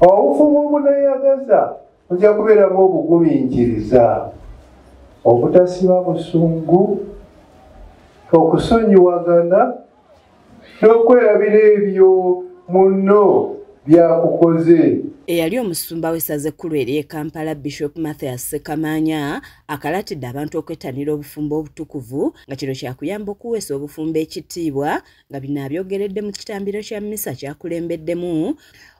Obufumbo obuneeyagaza mujja kubeeramu obugumiikiriza, obutasiba busungu, okusonyiwagana n'okwerabira ebyo munno byakukoze. Eyali omusumba w'essaza ekkulu ery'e Kampala Bishop Mathias Ssekamanya akalatidde abantu okwettanira obufumbo obutukuvu nga kino kyakuyamba okuweesa obufumbo ekitiibwa, nga bino abyogeredde mu kitambiro kya mmisa kyakulembeddemu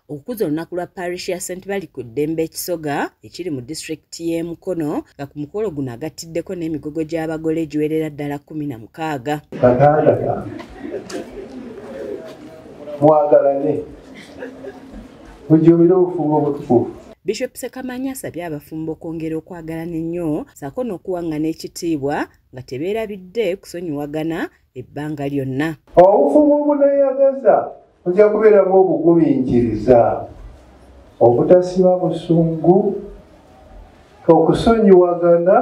okukuza olunaku lwa parish ya St. Balikuddembe Ekisoga ekiri mu disitulikiti y'e Mukono, nga ku mukolo guno agattiddeko n'emigogo gy'abagole egiwerera ddala 16. Batandaka mwagalane, mujjumire obufumbo obutukuvu. Bishop Ssekamanya asabye abafumbo okwongera okwagalana ennyo ssaako n'okuwaŋŋana ekitiibwa nga tebeerabidde kusonyiwagana ebbanga lyonna. Obufumbo obuneeyagaza mujja kubeeramu obugumiikiriza, obutasiba busungu, okusonyiwagana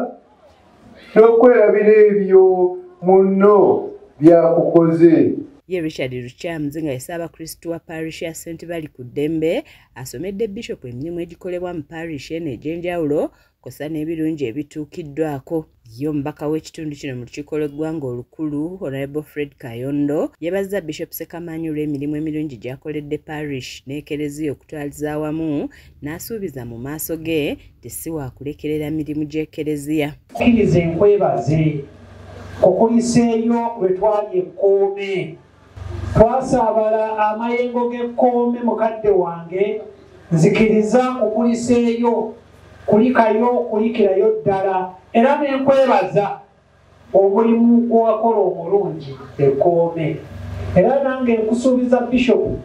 n'okwerabira ebyo munno byakukoze. Ye Richard Lukyamuzi nga ye Ssaabakristu wa parish ya St. Balikuddembe asomedde Bishop emirimu egikolebwa mu parish eno egy'enjawulo kw'ossa n'ebirungi ebituukiddwako. Ye omubaka w'ekitundu kino mu lukiiko lw'eggwanga olukulu Honorable Fred Kayondo yeebazza Bishop Ssekamanya olw'emirimu emirungi gy'akoledde parish n'ekereziya okutwaliza awamu, n'asuubiza mu maaso ge nti si waakulekerera mirimu gy'ekereziya. Kkiriza enkwebaze okuliseeyo lwe twali ekkoome. Twasaabala amayengo g'ekkoome mukadde wange, nzikiriza nkukuliseeyo, kulikayo kulikirayo ddala, era ne nkwebaza omulimu gw'owakola omulungi ekkoome. Era nange nkusuubiza Bishopu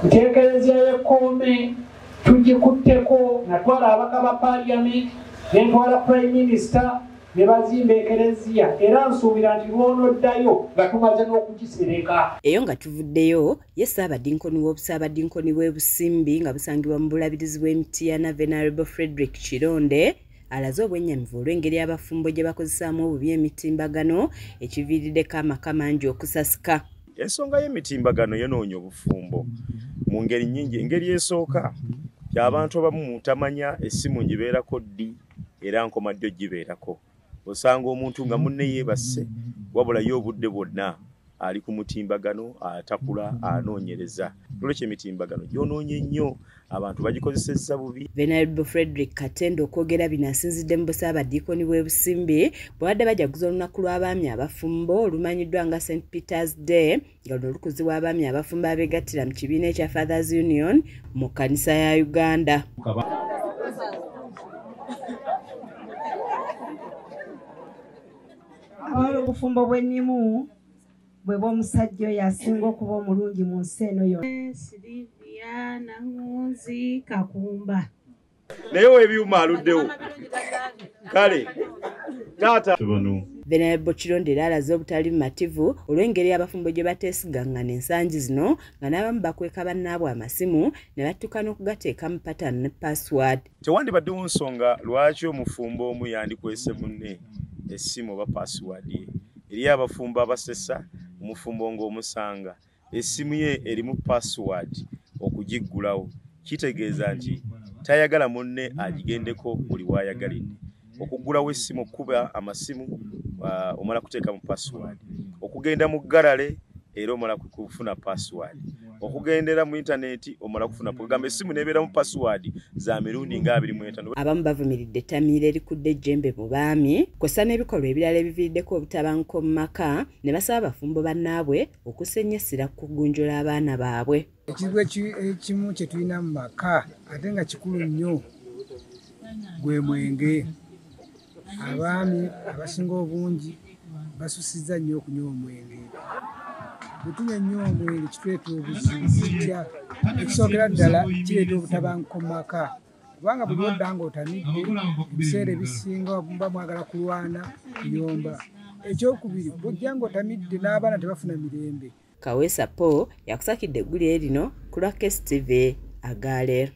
nti ekereziya y'ekkoome tugikutteko, natwala ababaka ba Parliament, ne ntwala Prime Minister, ne bazimba ekereziya, era nsuubira nti lw'onoddayo nga tumaze n'okugisereka. Eyo nga tuvuddeyo, ye Ssaabadinkoni w'Obusaabadinkoni bw'e Busimbi nga busangibwa mu bulabirizi bw'e Mityana Venerable Frederick Kironde alaze obwennyamivu olw'engeri abafumbo gye bakozesaamu obubi emitimbagano ekiviiriddeko amaka mangi okusasika. Ensonga y'emitimbagano yonoonya obufumbo mu ngeri nnyingi. Engeri esooka, abantu abamu mutamanya essimu ngibeerako ddi era nkoma ddi ogibeerako. Osanga omuntu nga munne yeebase, wabula ye obudde bwonna ali ku mutimbagano, atakula, anoonyereza. Nolwekyo emitimbagano gyonoonye nnyo, abantu bagikozesezza bubi. Venerable Frederick Katende okwogera bino asinzidde mu Busaabadiikoni bw'e Busimbi bw'abadde bajaguza olunaku lw'abaami abafumbo olumanyiddwa nga St. Peter's Day, nga luno lukuzibwa abaami abafumbo abeegattira mu kibiina ekya Fathers Union mu kkanisa ya Uganda. Obufumbo bw'ennimu bwe bw'omusajja oyo asinga okuba omulungi mu nsi eno yonna. Silivia Nangunzi Kakumba. Naye w'ebyuma aluddewo. Kale taata. Venerable Kironde era alaze obutali bumativu olw'engeri abafumbo gye bateesigaŋŋana ensangi zino, nga n'abamu bakweka bannaabwe amasimu ne batuuka n'okugateekamu pattern ne password. Tewandibaddewo nsonga lwaki omufumbo omu yandikwese munne essimu oba password ye. Eriyo abafumbo abasesa, omufumbo ng'omusanga essimu ye erimu password okugiggulawo, kitegeeza nti tayagala munne agigendeko buli w'ayagalidde. Okuggulawo essimu, okukuba amasimu, omala kuteeka mu password. Okugenda mu ggalale era omala kufuna password. Okugendera mu intaneti omala kufuna kugamba essimu n'ebeeramu password za mirundi nga 25. Abamu bavumiridde ettamiiro erikudde ejjembe mu baami kw'ossa n'ebikolwa ebirala ebiviiriddeko obutabanguko mu maka, ne basaba abafumbo bannaabwe okussa ennyo essira ku kugunjula abaana baabwe. Ekizibu ekimu kye tulina mu maka ate nga kikulu nnyo gwe mwenge. Abaami abasinga obungi basusizza nnyo okunywa omwenge. Bwe tunywa nnyo omwenge kituleetera obuzibu. Kitya? Ekisookera ddala kireeta obutabanguko mu maka, kubanga buli lw'odda ng'otamidde ebiseera ebisinga muba mwagala kulwana, kuyomba. Ekyokubiri, bw'ojja ng'otamidde n'abaana tebafuna mirembe. Kaweesa Paul yakusakidde eggulire lino ku lwa KSTV agaleero.